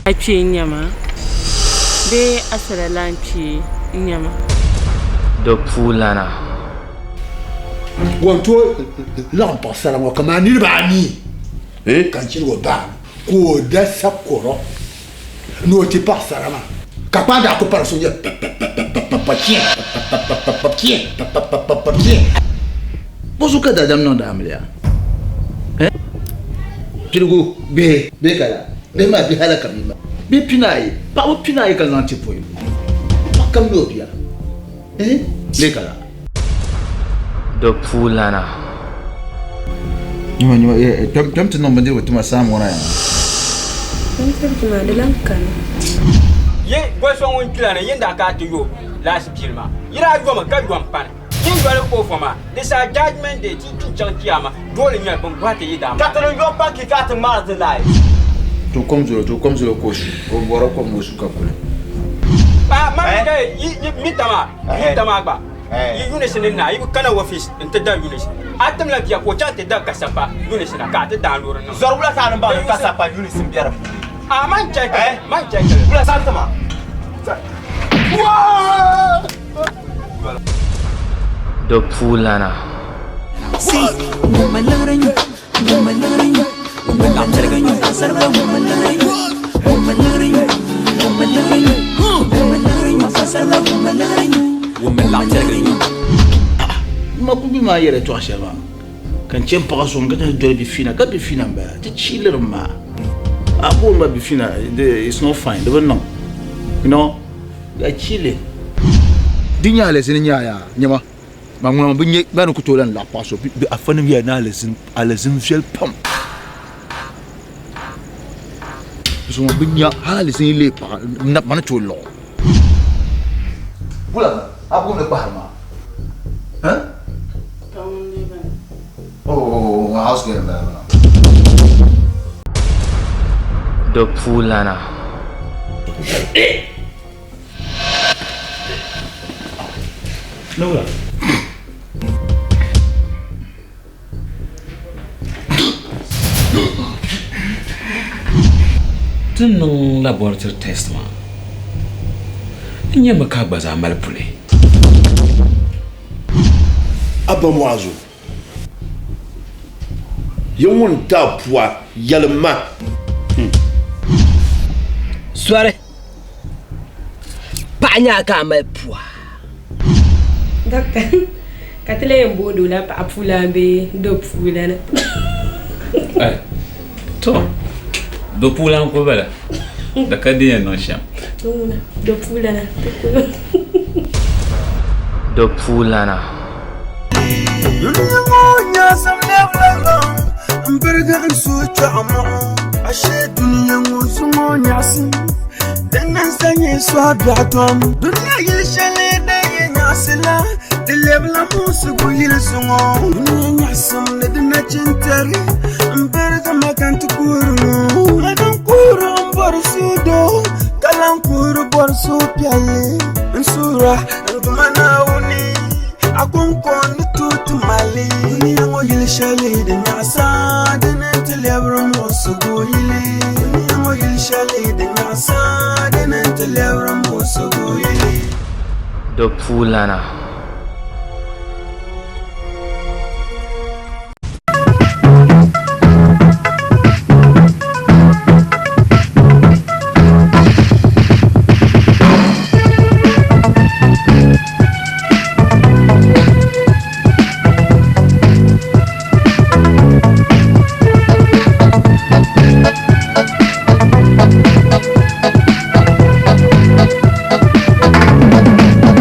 A kpee n-nyɛ ma bee a sala lan kpee n-nyɛ ma? Di puulana. Ŋun tooi laɣim paɣisara ŋɔ kaman niriba anii ka n chirigi o baani ka o da sakɔro ni o ti paɣisara maa ka kpaa daa ku pari so nyɛ pa-pa-pa-pa-pa-pa-pa-chɛ pa-pa-pa-pa-pa-chɛ pa-pa-pa-pa-pa-chɛ. Bɔzuɣu ka daadam niŋdi amiliya? Piligu bihi bee ka laa bihi maa bihi ala ka bia maa bihi pinaayi paɣaba pinaayi ka zaŋ ti pɔi paɣa kam ni o bia bee ka laa. Di puulana. Nyuma nyuma kpɛm ti niŋ bindirigu tima saam ŋɔ na yaa. Bindirigu maa di lahi kani. Yi goli so ŋun kpila ni yi ni daa ka ti yo laasibili maa, yi daa yomi ka yom pani. Yi ni yoli o maa, di saha Judgment Day ti yi tuhi chaŋ Chiyaama, doole nyɛli bɛ ni bɔhi ti yi daa Ka ti ni yom pa ki ka ti ŋmaari ti lahi. To kom zolo to kom zolo ka o su o bɔra kom ni o su ka kuli. Ah, ma mi ka yi yi mita maa, mita maa gba yi units ni na yi bi kana office n ti da units. A timla bia ka o chaŋ ti da kasapa units na ka a ti download niŋ. Zɔri wula ka a ni baŋ ni kasapa units m-be di puuni? Ah, man check li, man check li. Wula sa ti ma. Di puulana. Ma ku bi maa yɛli tɔɣa shɛli maa ka n chɛ n paɣa so n ka doli bifina ka bifina n bala ti chiilirim maa a booni ba bifina it's not fine di bi niŋ you know ya chiili di nyɛ alizini nyɛ yaa nyɛma ma ŋuna bi nyɛ ba ni ku tooi lan laɣi paɣa so bi afanim yɛli ni alizini alizini viɛli pam zuŋɔ bi nya hali alizini yi leei paɣa na ma ni tooi luɣi wula a booni kpahiri maa eh oh house girl n bala maa. Di puulana. Ti ni niŋ laboratory test maa, n nyami ka a gba zaa mali puli. Abba Muazu, ya ŋun ti a pua, yɛlim ma. Sɔri! Paɣa nyaa ka a mali pua. Doctor, ka ti lahi yɛn booni o la paɣa puulana bee do puulana? To, do puulana n-kuli bala, di ka di yɛn niŋ shɛm. Do puulana ti kuli. Do puulana. Dunia ŋɔ nyaɣisim lɛbila ŋɔ m-birigi n suhu kpɛɣu mɔɣu. Ashe dunia ŋɔ zuŋɔ nyaɣisim din niŋ sa nyɛ sɔhi biɛɣu tom. Dunia yili shɛli din yi nyaɣisi la di lɛbila muɣisigu yili zuŋɔ. Dunia nyaɣisim ni di nachintɛri m-birigi ma ka n ti kuhiri ŋɔ. Mani n-kuhiri m-bɔri suhudoo ka lan kuhiri bɔri suhupiɛlli. N suhira n Duuma Naawuni. A kɔŋko ni tooi ti mali dunia ŋɔ yili shɛli din nyaɣisa dini nti lɛbiri muɣisigu yili. Dunia ŋɔ yili shɛli din nyaɣisa dini nti lɛbiri muɣisigu yili. Di puulana.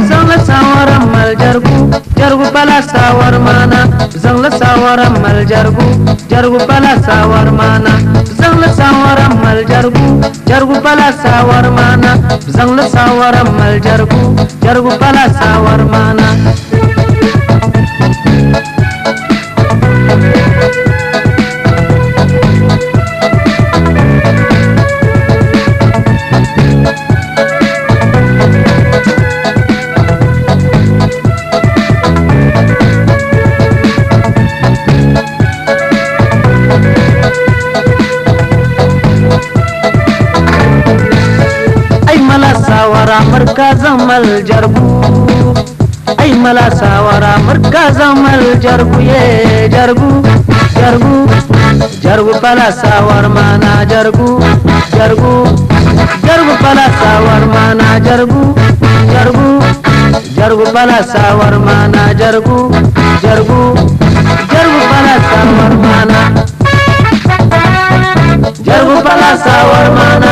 Zaŋla saawara mali jɛrigu, jɛrigu pala saawari maana. Zaŋla saawara mali jɛrigu, jɛrigu pala saawari maana. Zaŋla saawara mali jɛrigu, jɛrigu pala saawari maana. Zaŋla saawara mali jɛrigu, jɛrigu pala saawari maana. ka zaŋ mali jɛrigu A yi mali a saawara miri ka zaŋ mali jɛrigu Yee jɛrigu, jɛrigu, jɛrigu pala saawari maana Jɛrigu, jɛrigu, jɛrigu pala saawari maana Jɛrigu, jɛrigu, jɛrigu pala saawari maana Jɛrigu, jɛrigu, jɛrigu pala saawari maana Jɛrigu pala saawari maana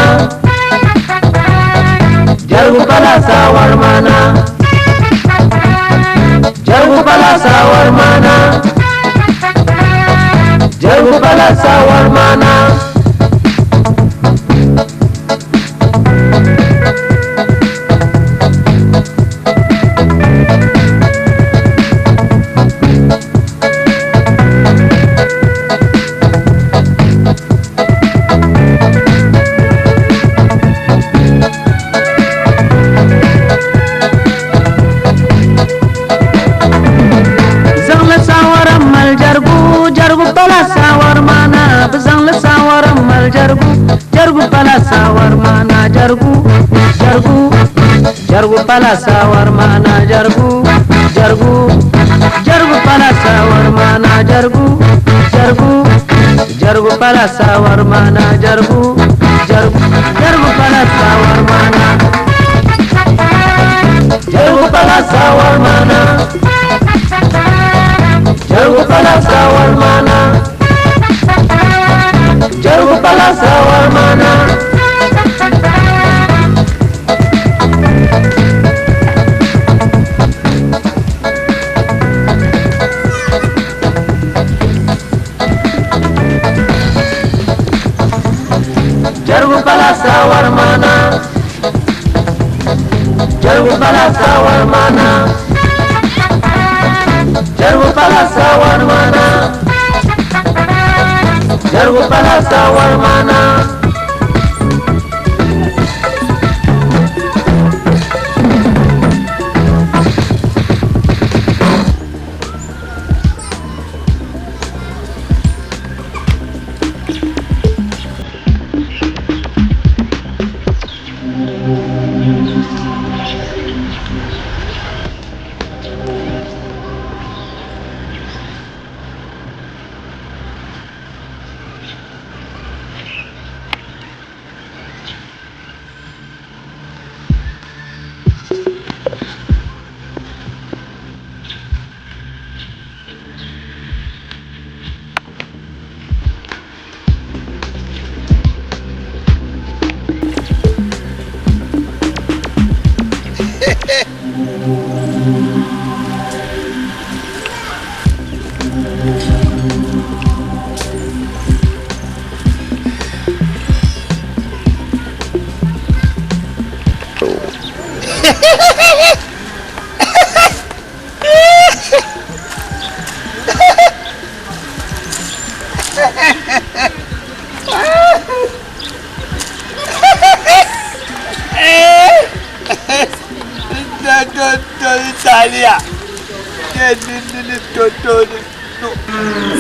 Jɛrigu pala saawari maana Jɛrigu pala saawari maana Jɛrigu pala saawari maana Zaŋli saawara mali jɛrigu jɛrigu pala saawari maana bɛ zaŋli saawara mali jɛrigu jɛrigu pala saawari maana jɛrigu jɛrigu jɛrigu pala saawari maana jɛrigu jɛrigu jɛrigu pala saawari maana jɛrigu jɛrigu jɛrigu pala saawari maana jɛrigu jɛrigu jɛrigu pala saawari maana jɛrigu pala saawari maana Jɛrigu pala saawari maana Jɛrigu pala saawari maana Jɛrigu pala saawari maana Jɛrigu pala saawari maana Jɛrigu pala saawari maana Jɛrigu pala saawari maana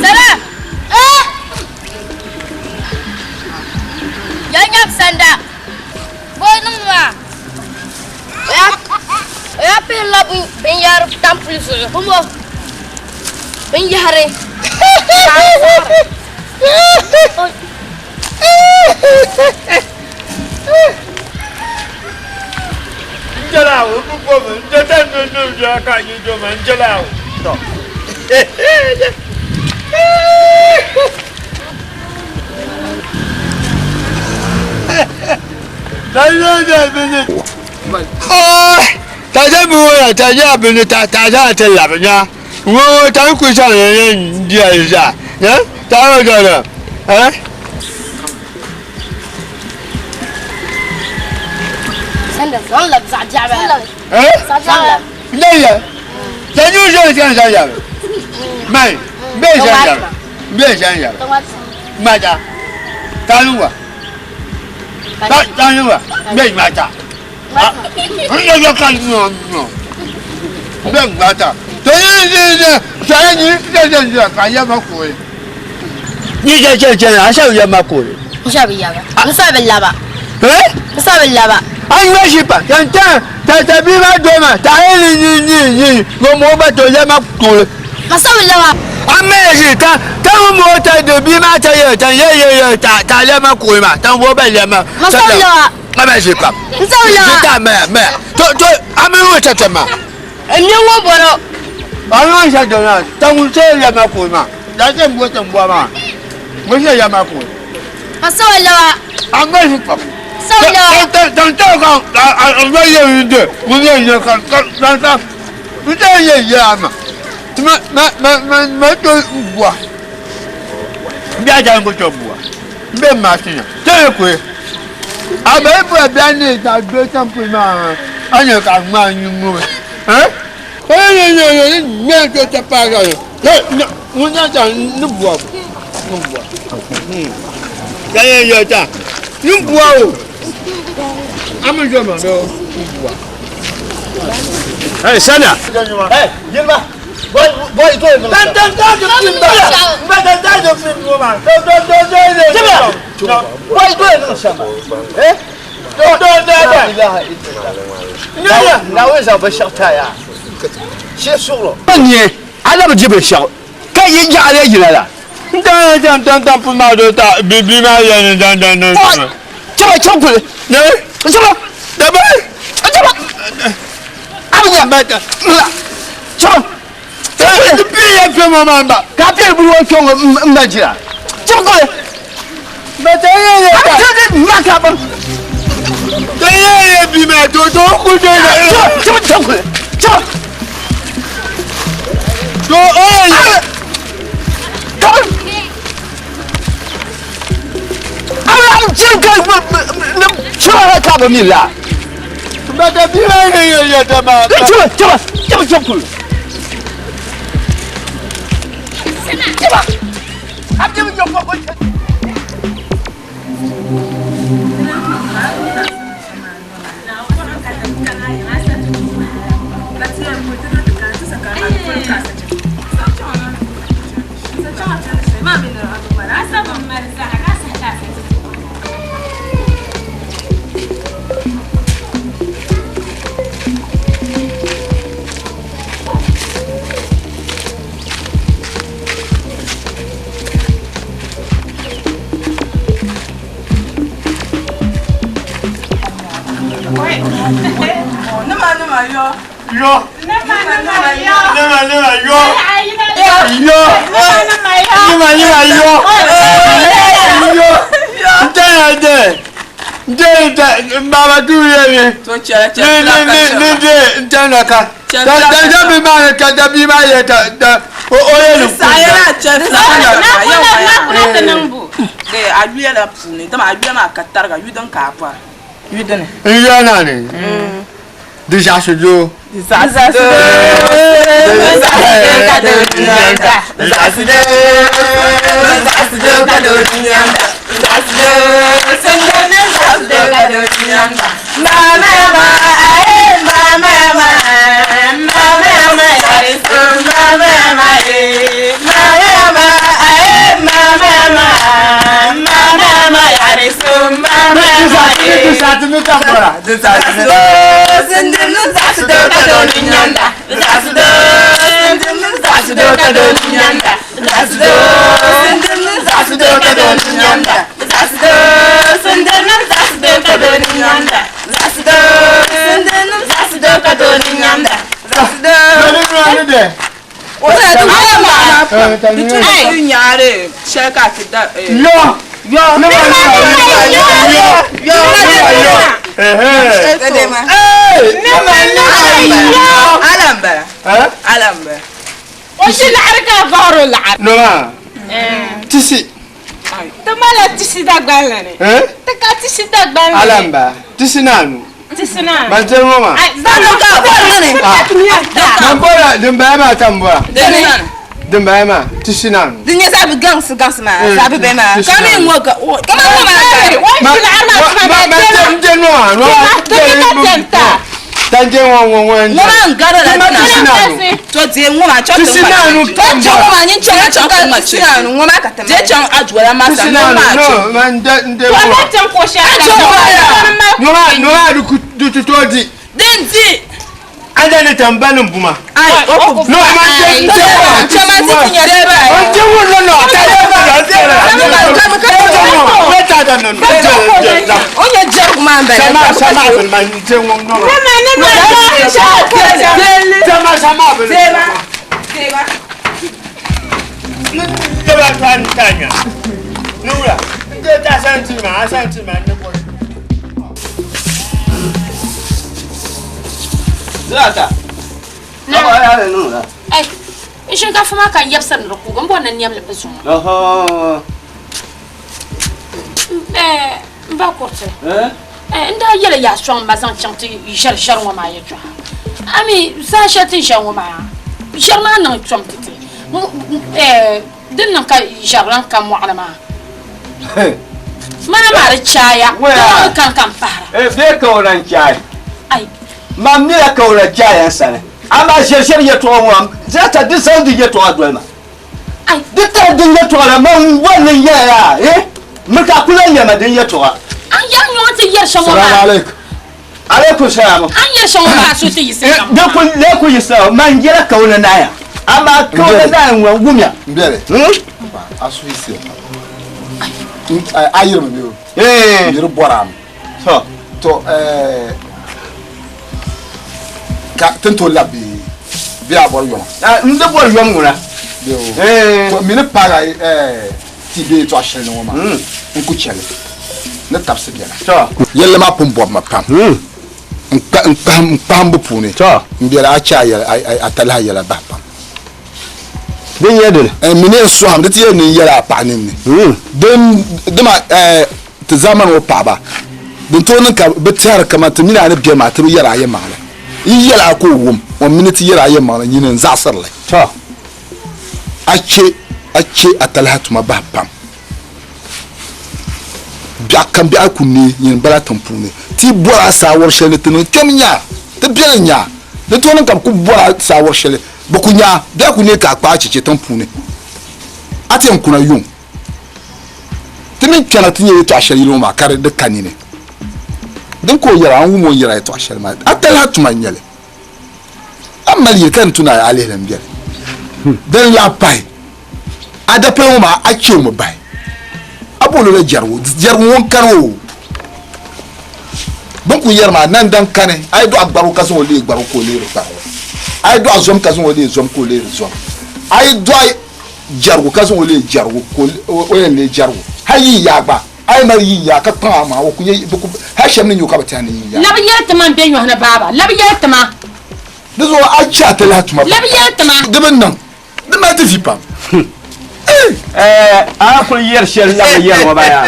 Sara! Eh! Ya nyam sanda. Boy niŋ maa. O ya pihirila binyɛri tam puli zuɣu. Kumbo binyɛhiri. Taja bi wala taja bi ni ta taja ti labi nya ŋɔ tan ku sa ne ne diya za ne ta yɔ dɔ dɛ ɛ. Sanda zaŋ labi zaɣ biɛɣu bala. Ɛ Zaŋ labi. ne yɛ sanju sɔ sɛ sɛ yabi mai bɛ sɛ yabi bɛ sɛ yabi mata tanu wa tanu wa bɛ mata n yɛ yɔ ka nyɔ nyɔ bɛ mata toyi ni ni sɛ ni sɛ sɛ sɛ ka yɛ ma ko ye ni sɛ sɛ sɛ a sɛ yɛ ma ko ye. N sa bi yaba. N sa bi laba. Eh? N sa bi laba. An yi shi pa tan tan Ta ta bi ma do ma ta yi ni ni ni ni mo mo ba to ya ma ku. Ma sabi lawa. A me ji ta ta mo mo ta de bi ma ta ye ta ye ye ye ta ta le ma ku ma ta wo ba le ma. Ma sabi lawa. A me ji pa. N sabi lawa. Ta me me. To to a me wo ta ta ma. N ŋɔ bɔrɔ. A ŋɔ sa do na ta ŋun se ya ma ku ma. Ya se mo ta mo ma. Mo se ya ma ku. Ma sabi lawa. A me ji pa. Sabi lawa. Ta ta ta ka a a ba ye yin de. Mo ye ye ka ka ta ta. N ta ye ye ma. Ma ma ma ma ma to bua. N bia ja ngo to bua. N be ma sinya. Te ku. A be bu bia ni ta do ta pu ma. A nye ka ma nyu mu. Eh? Eh ye ye ye me to ta pa ga. Eh mo nya ta ni bua. Ni bua. Ya ye ye ta. Ni bua o. Amu jo ma do ni bua. Hey, Sanya. Hey, Yilma. Boy, boy, go. Dan dan dan do film ba. Ba dan dan do film ma. Do do do do do. Boy, go no shamba. Eh? Do do do do. Ilaha illallah. Na wai za ba sharta ya. She suglo. 你阿那不基本小，该一家来起来了。当当当当不嘛都打，比比嘛也当当当。这把枪滚！来，这把，来吧，这把，阿不娘，买的，枪，这别也别嘛嘛吧，他别不我枪我唔起来，这么过来，那当然也，这这你妈卡吧，当然也比嘛多多苦的，这这么枪滚，这，多哎呀，他。这个我那吃完了看不明了，那这别人也也这么，这这这么辛苦，这吧，俺这个要我我。哟，那么那么哟，哟，那么那么哟，哟，对对对对，妈妈注意你，你你你你这这那个，但但这比妈的，这比妈也这这，我我也是。啥呀？这啥呀？那那不对，阿月了铺呢，他妈阿月嘛，可大个，有点卡不？有点呢。月哪呢？嗯。地下水就。地下水，地下水，地下水，地下水，妈妈妈哎，妈妈妈，妈妈妈哎，妈妈妈哎，妈妈妈哎，妈妈妈，妈妈妈哎，妈妈妈哎。这啥子没干过了？这啥子？ وش العركة ظهر العرك نوما تسي تمالا تسي دا قالني تكا تسي دا قالني علامبا تسي نانو تسي نانو ما تسي ماما بورا دمبا ما تمبورا دمبا ما تسي نانو دنيا صعب قنص قنص ما صعب بما كم يوقع كم ما ما ما ما tanje wọn wọn wọn. Wọ́n máa ń gáró la dina. To die ŋɔ ma tsɔ Tisi naanu tɔ tsɔ ŋɔ ma ni tsɔ tsɔ ka tisi naanu ŋɔ ma ka tɛmɛ. Die tsɔ aduwala ma sa ŋɔ ma tsɔ. No ma n tɛ n tɛ ŋɔ. Wa tɛ ko si a tsɔ ŋɔ ya. Ŋɔ ma ŋɔ ma du tutu di. Din di. Ada ni tam balim buma. Ai, o ku. No, ma je. Chama ti ti nyɛ dɛba. O je wo no no. Ta da ba da de la. Kama kama No, me ta da no. O nyɛ jɛrigu maa n bala. Sama sama bin ma je wo no. Ne ma ne ma. Sama sama bin. Dɛba. Dɛba. Ne ba ta ni ta nya. Nura, nde ta san ti ma, san ti ma ne ko. Zilata. Na. Awa ya le niŋ la. Ai, n shinkaafa maa ka n yɛbisiri ni di kuugi n bɔri ni n niɛm li bi zuŋɔ. Oho. N ba kuriti. Eh? N daa yɛli yaa sɔŋ ma zaŋ chaŋ ti ʒɛri ʒɛri ŋɔ maa yɛltɔɣa. A mi saha shɛli ti ni ʒɛri ŋɔ maa, ʒɛri maa niŋ tom ti ti. Din niŋ ka ʒɛri lan ka mɔɣuni maa. Mana maa di chaaya, di niŋ kan ka n pahira. Eh, bee ka o lan chaai. Ai. Mam mila ka o la chaaya n sani. Amaa ʒɛri shɛli yɛltɔɣa ŋɔ maa, Zilata di zaŋ di yɛltɔɣa doli ma. Di tari din yɛltɔɣa la, man bɔri ni n yɛla yaa, eh? Miri ka a ku lan yɛli ma din yɛltɔɣa. A ni yɛri nyɔŋ ti yɛri shɛm ŋɔ maa. Salaam alaikum. Alaikum salaam. A ni yɛri shɛm ŋɔ maa, a suhu ti yiɣisi kam. Di ku lee ku yiɣisila, man yɛla ka o ni naaya. Amaa ka o ni naaya ŋɔ wumya. M bɛli. A suhu yiɣisiya pam. A yirimi bee o? N yiri bɔri a mi. To ka ti ni tooi labi bee a bɔri yoma? N di bɔri yom ŋuna. To mi ni paagi ti be yɛtɔɣ shɛli ni ŋɔ maa, n ku chɛ li ni tabisi bɛla. Yɛlli maa pun bɔbi ma pam. N kpahimbu puuni, m biɛla a chɛ a talahi yɛla bahi pam. Din nyɛ dini? M mi ni yɛn sɔhim di ti yɛli ni n yɛli a paɣa ninni. Dama ti zaamani ŋɔ paɣiba, din tooi niŋ ka bɛ tɛhiri kaman ti mini a ni be maa ti bi yɛri a yɛlimaŋli. Yi yɛl a ka o wum, o mi ni ti yɛri a yɛlimaŋli nyini n-zaɣisiri li. A chɛ a chɛ a talahi tuma bahi pam. Biɛɣu kam biɛɣu ku neei nyini bala tiŋ puuni. Ti yi bɔri a saawar shɛli ni ti niŋ kpɛm nya, ti beni nya. Di tooi niŋ ka bɛ ku bɔri a saawar shɛli, bɛ ku nya a. Biɛɣu ku neei ka a kpaai cheche tiŋ puuni. A ti yɛn kuna yuŋ. Ti mini kpɛna ti nya yɛtɔɣ shɛli yili ŋɔ maa ka di ka nini. Din ka o yɛra, a ni wum o ni yɛra yɛtɔɣ shɛli maa, a talahi tuma n-nyɛ li. A ni mali yili ka ni tu ni a lihi li m-beni. Din lahi pahi, a dapuli ŋɔ maa a chɛ o mi bahi. A booni o la jɛrigu, jɛrigu ŋun kani o. Bɛ ni kuli yɛri maa, nandan kani, a yi dɔɣi gbarigu ka zaŋ o leei gbarigu ka o leeri gbarigu. A yi dɔɣi zom ka zaŋ o leei zom ka o leeri zom. A yi dɔɣi jɛrigu ka zaŋ o leei jɛrigu ka o yɛn leei jɛrigu. Hali yi yaa gba, a yi mali yi yaa ka kpaŋ a maŋa, o ku nyɛ, bɛ ku, hali shɛba ni nya o ka bɛ tɛhi ni yi yaa. Labi yɛli ti ma m-be nyɔhi ni baaba, labi yɛli ti ma. Di zuɣu a chɛ a talahi tuma pam. Labi yɛli ti ma. Di bi niŋ, di mali ti vi pam. Ɛɛ, a kuli yɛri shɛli labi yɛli ŋɔ maa yaa.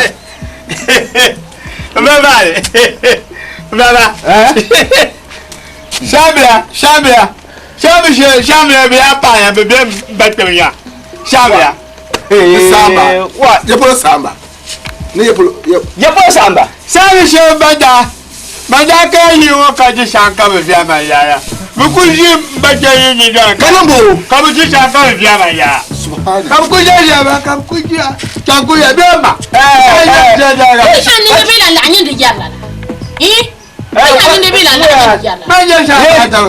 Baba, baba. Shambia, shambia. Shambi she, shambia bi ya pa ya bi be ba kpem ya. Shambia. Samba. Wa. Ya polo samba. Ni ya polo ya polo samba. Shambi she ba da. Ba da ka yi wo ka ji shan ka bi via ma ya ya. Bi ku ji ba ke yi ni da. Ka bo. Ka bi ji shan ka bi via ma ya. Subhanallah. Ka bi ku ji ya ba ka bi ku ji ya. Ka ku ya be ma. Eh eh. Eh, shan ni bi la la nyin di yar la. Eh? Shan ni bi la la nyin di yar la. Ma je shan ka ta.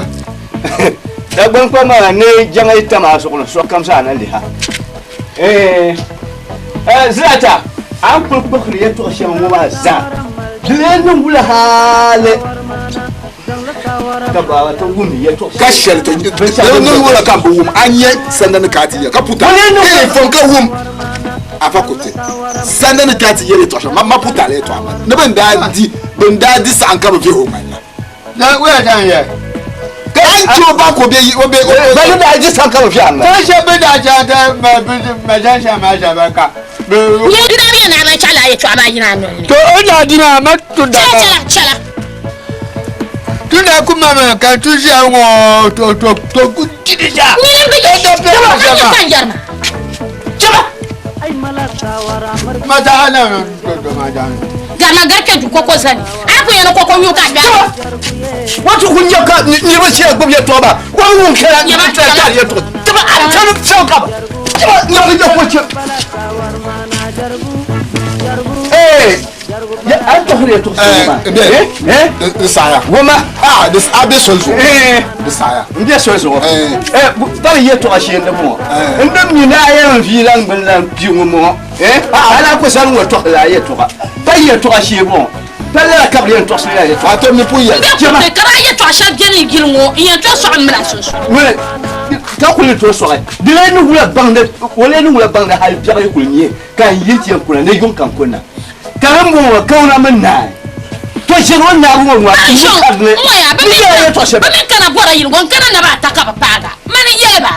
Dagban kpa maa ni jaŋa yi tam a zuɣu ni sokam zaa na liha. Zilata, a ni kuli kpuɣiri yɛltɔɣa shɛŋa ŋɔ maa zaa, di lee niŋ wula hali ka baaba ti wumdi yɛltɔɣa Ka shɛli to di niŋ wula ka bi wum a nyɛ sanda ni ka a ti yɛ ka puta ee fɔn ka wum afa kuti sanda ni ka a ti yɛ yɛltɔɣa shɛŋa ma puta la yɛltɔɣa maa ni bin daa di bin daa di saɣim ka bi vihi o ŋmani la. Na waya dan yɛ. Ka an ce o ba ko be o be o Ba ni daa di saɣim ka bi vihi a ŋmani. Ta shɛ bi daa cha ta ma bi ma jan sha ma sha ba ka. Nye di daa bɛ na ma chala yɛltɔɣa maa yina a noli ni. To o daa di maa ma tunda Chala chala chala. Tunda kuma ma ka tu ʒiya ŋɔ to to to ku didi ja. Nyini bi E da pe ma an sha nyɛ ma. ka n yɛri ma. Chaba. Ma ta ana to to ma ja. Garima gari kpɛ du koko zani. A ku yɛn ni koko nyu ka kpɛ. Wato kun yɛ ka niriba shɛli gbubi yɛltɔɣa maa, o ni wum shɛli a ni ti tari yɛltɔɣa. Chaba, a chani shɛli ka ba. Chaba, niriba yɛ ko chɛ. Ee, a ni tɔhiri yɛltɔɣa shɛli maa. Eh, di saɣaya. Wumma. A di a bɛ soli zuɣu. Di saɣaya. N bɛ soli zuɣu. Pali yɛltɔɣa shee n di bɔŋɔ. N di mi ni a yɛn vi lan gbuni lan kpi ŋun bɔŋɔ. A lahi ku zani ŋɔ tɔɣisila a yɛltɔɣa. Pali yɛltɔɣa shee bɔŋɔ. Pali lala ka bɛ yɛn tɔɣisiri a yɛltɔɣa. A to mi pun yɛli. N bɛ kuriti ka daa yɛltɔɣa shɛli beni yili ŋɔ n yɛn tooi sɔɣi m mini a sunsuuni. Ŋuni ka kuli ni tooi sɔɣi. Di lee ni wula baŋdi, o lee ni wula baŋdi hali biɛɣu yi kuli nyɛ ka n yi ti yɛn kuna ni yuŋ ka n kunna. Ka din bɔŋɔ kawana mini naai. To ʒiri o naabu ŋɔ ŋɔ n yi karili ni yɛla yɛltɔɣa shɛli. Bɛ mi kana bɔra yili ŋɔ n kana naba ata ka bɛ paaga mani yɛli ba.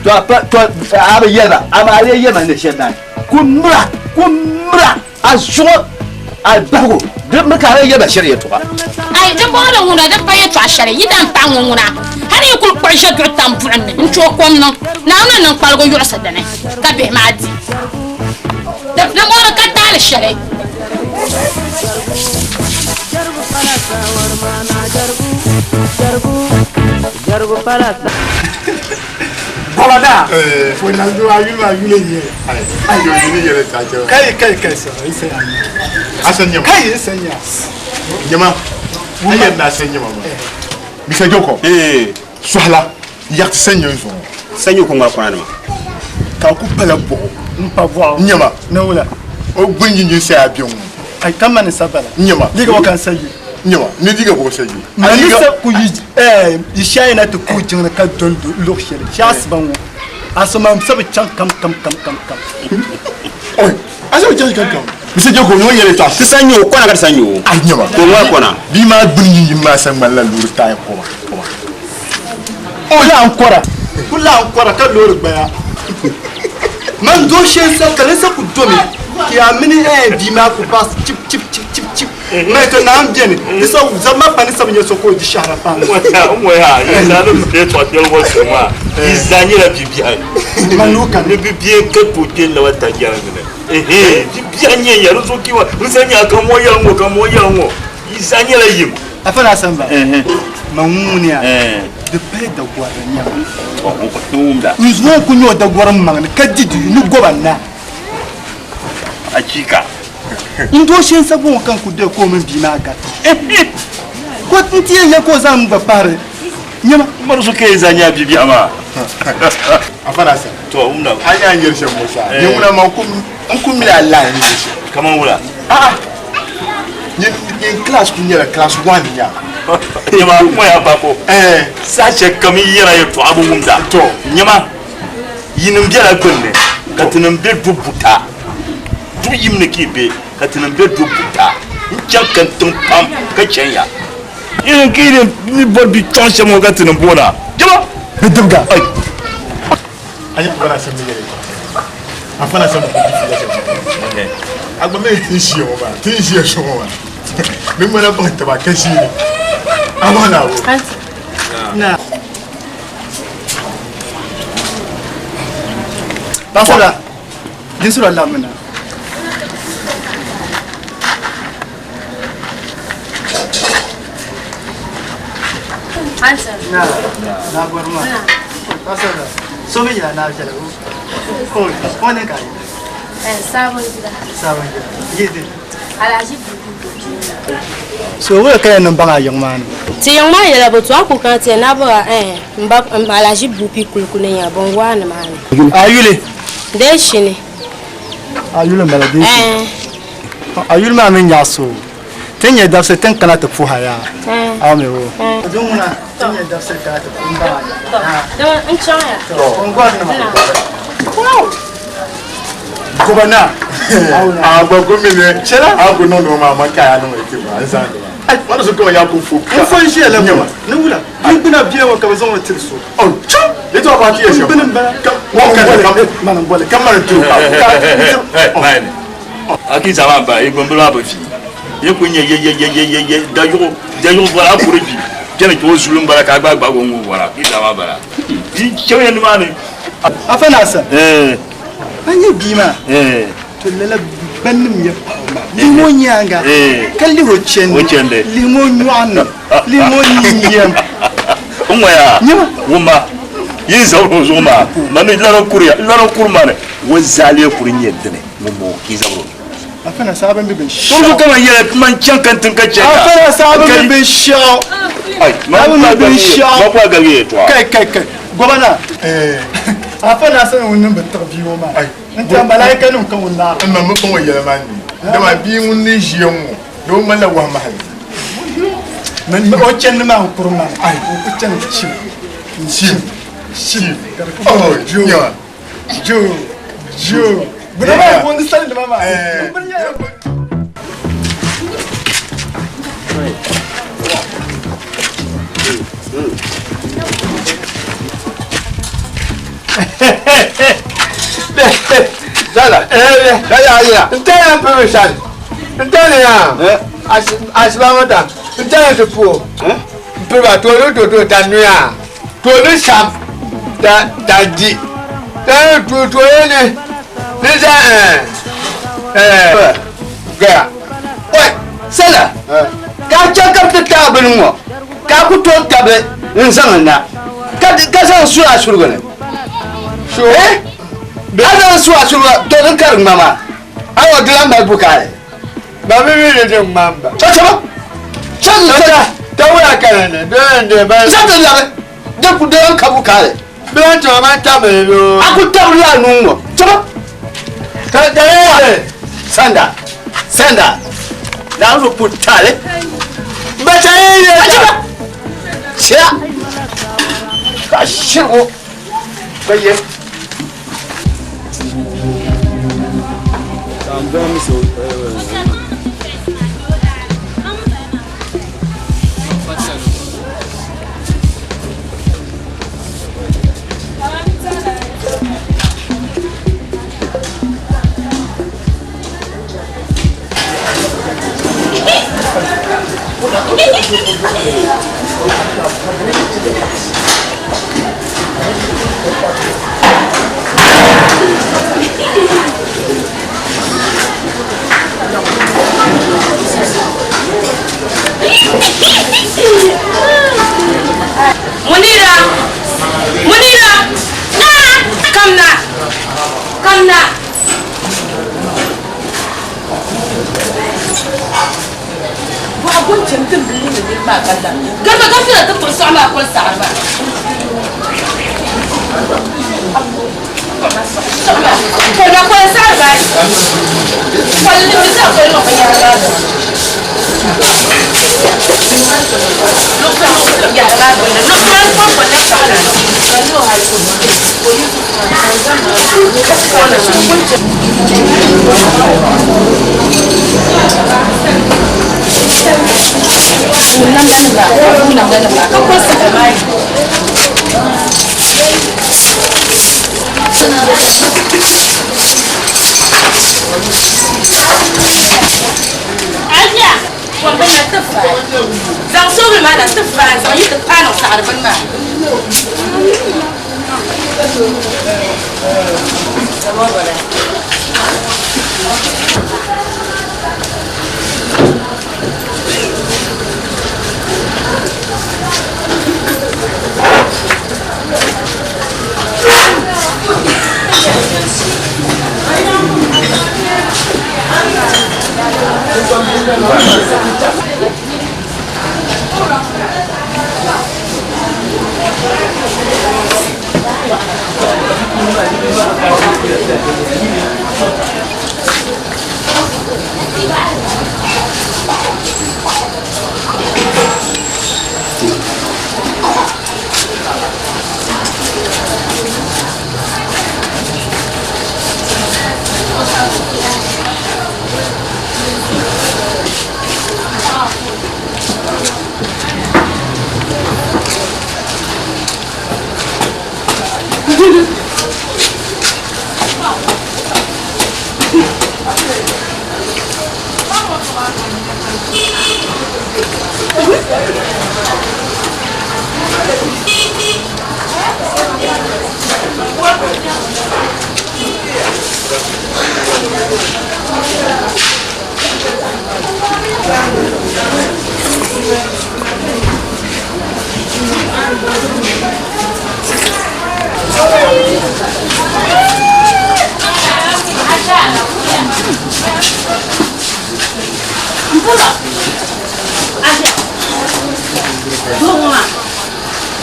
To a pa to a bi yɛli ba amaa a lee yɛli ma ni shɛli naai ku mira ku mira a zuɣu a bahigu di mi ka a lee yɛli ba shɛli yɛltɔɣa. Ai din bɔŋɔ la ŋuna di pa yɛltɔɣa shɛli yi daan paɣa ŋɔ ŋuna hali yi kuli kpuɣi ʒe duɣu tam buɣim ni n tooi kom niŋ Naawuni ni niŋ kpaligu yuɣisi dini ka bihi maa di. Di bɔŋɔ di ka taali shɛli. Bɔlɔda fo nanzu a yuli a yuli nyɛ kai kai kai sa isa ya Asan nyama kai isa nya nyama ayan na san nyama ma Mr. Joko Sohla yakti san yin zuɣu sanyo ko ŋmari kɔna nima ka ku pala buɣu n pa buɣu nyama na wula o gbun yin yin saya biɛŋ ŋɔ ai kama ni sabala nyama liga wa kan sayi nyama ni liga bɔ sayi ma ni sa ku yi eh yi shayi na ti ku jiŋni ka don luɣ shɛli shɛ asiba ŋɔ asoma sabi chaŋ kam kam kam kam kam oi asabi chaŋ kam kam Mr. Joko ŋɔ yɛli tɔɣa ti sanyo kɔna ka ti sanyo ai nyama ko ŋmari kɔna bia maa gbuni yin yin maa sa ŋmanila loori taaya kɔba kula n kɔra kula n kɔra ka loori gbaya man do shɛli sa ka di sa ku domi ki a mini eh bia maa ku baɣasi chip chip chip chip chip mai to naam beni di sa zama pa ni sabi nyɛ so ka o di shɛhira pam n-ŋɔya yi zaa ni bɛ tɔɣa kpɛli ŋɔ zuɣu maa yi zaa nyɛla bibiɛhi ni bibiɛ ka tooi kpe n naba ta jɛriŋ ni ehe bibiɛhi n-nyɛ ya di zuɣu kiwa n sa nya ka mɔ yɛli ŋɔ ka mɔ yɛli ŋɔ yi zaa nyɛla yim afa na samba man ŋuniya di pali dagɔri nyɛma n zuɣu ku nyɛ o dagɔri maŋni ka di di ni goba na Hakika. N doo shee n-sa bɔŋɔ ka n ku doli ka o mini bia maa garita. Ko n ti yɛn nya ka o zaŋ m gba pahiri nyɛma. Mari so ka yi zaa nya bia biɛɣu maa. Afa na sa. To wumda. A nya n yɛli shɛm ŋɔ saa. Ni ŋuna maa n ku mini a lahi ni yɛli shɛm. Kaman wula? A'a. Nyin class ku nyɛla class 1 nya. Nyɛma ŋɔ ya bako. Saha shɛli kam yi yɛra yɛltɔɣa bi wumda. To. Nyɛma. Yinim bela gbunni ka tinim be du buta. Du yim ni ka yi be ka tinim be du buta. N chaŋ kantiŋ pam ka chɛn ya. Yinim ka yi ni bɔri bi chɔŋ shɛm ŋɔ ka tinim boona. Jama! Bidibga. Ai! A yi bɔra shɛm ni yɛli a fana shɛm ni di shɛm. A gba mi ti ʒiya ŋɔ maa, ti ʒiya shɛm ŋɔ maa. Bɛ ŋmana baŋ taba ka ʒiini. A maa na bo. Na. Paɣasara dinsura laɣimmi na. Na na gɔri maa. Paɣasara so mi yɛla naa viɛla o o ni ka yi. Sabon gida. Sabon gida. Yi di. Alhaji So wula ka yɛn niŋ baŋ a yiŋ maa ni? Ti yiŋ maa yɛla bɛ to a ku kana ti yɛn na bɔra ɛɛn m ba Alhaji Bupi kuliku ni nya bɛn waa ni maa ni. A yuli? Dee shini. A yuli m-bala dee shini. Ɛɛn. A yuli maa mi nyaɣisi o. Ti ni nyɛ dabisili ti ni kana ti puhi a yaa. A mi o. Din ŋuna ti ni nyɛ dabisili kana ti puhi m baŋ a yaa. Dama n chaŋ ya. Tɔ n gɔri nima. Goba na. A gba ko mi ne. A ko niŋdi maa ma ka ya niŋ ti ba n zaŋ ba. Wani so kama ya ko fo. N fo n ʒiya la ŋɔ ni wula ni gbuna bia ŋɔ ka bɛ zaŋ o tiri so. Oh, chu. Ni to ba ti ye shɛm. N gbuni m-bala. Ka wɔn ka ka mana n bɔli. Ka mana tu ka. A ki zama ba i gbambili maa bi vi. Yi ku nyɛ ye ye ye ye ye ye dayuɣu dayuɣu bɔra a kuri vi. Bɛni ka o zuli m-bala ka a gba gbaagi o ŋun bɔra ki zama bala. Yi chaŋ ya nimaani. Afa Naasa. A nyɛ bia maa to lala bannim yɛ paɣa maa lihim o nyaaŋa ka lihi o chɛndi lihim o nyɔɣu ni lihim o nyingɛm n ŋɔya wumma yi zabiri o zuɣu maa mani lana kuriya lana kuri maa ni o zaa lee kuri nyɛ dini ŋun bɔŋɔ ka yi zabiri o. Afana sabin bi binshɛɣu. Turgu kama yɛla man chaŋ ka n-tiŋ ka chɛ ka. Afana sabin bi binshɛɣu. Ai, Sabin bi binshɛɣu. Ma kpa galigi yɛltɔɣa. Kai kai kai gɔbana. Afana sani ŋun niŋ bi tiɣi bia ŋɔ maa. N tiɛha malaika nim ka ŋun naara. N ma mi kpaŋ o yɛla maa ni. Dama bia ŋun ni ʒiya ŋɔ, doo ŋmanila wahu mahali. O chandi maa n kuri maa. Ai, o ku chani chim. Chim. Chim. Oh, jo. Jo. Jo. Buna maa ŋun sali nima maa. Dala, dala ayira. N tɛya n piri sani. N tɛya ya. Asiba ŋɔ ta. N tɛya ti puo. N piri ba tooni to to ta nuya. Tooni sam ta ta di. Ta to to ni ni za Gaya. Oi, sala. Ka chɛ ka ti taai bini ŋɔ ka a ku tooi tabi n zaŋ n na ka ka zaŋ su a surugu ni. Eh? A zaŋ su a surugu to din ka di ŋmama. A yɔ di lan mali bukaali. Ba mi mi ni di ŋmam ba. Chɛ chɛ ba. Chɛ n Ta ta wuya kana ni di lan di ba. Zaŋ ti labi di ku di lan ka bukaali. Bi lan tuma man tabili yoo. A ku tabili la a nuu ŋɔ. Chɛ ba. Ta ta yɛ. Sanda. Sanda. Naawuni pu tali. Ba ta yɛ yɛ. A chɛ ba. Chɛ. Ka shirigu. Ka yɛ. Munira! Munira! Na! Kamna! Kamna! Bɔɣu chim tim bili ni niriba maa ka la. Gama ka fila ti kpuɣi sɔɣu maa kuli saɣiri maa. Koli na koli saɣiri maa. Koli ni mi zaɣ koli ŋɔ binyɛra maa zuɣu. Yɛra maa gbunni. Luɣusani kɔŋko na saɣiri. Zaŋ soobuli maa na ti faai zaŋ yi ti paai niŋ saɣiri bini maa.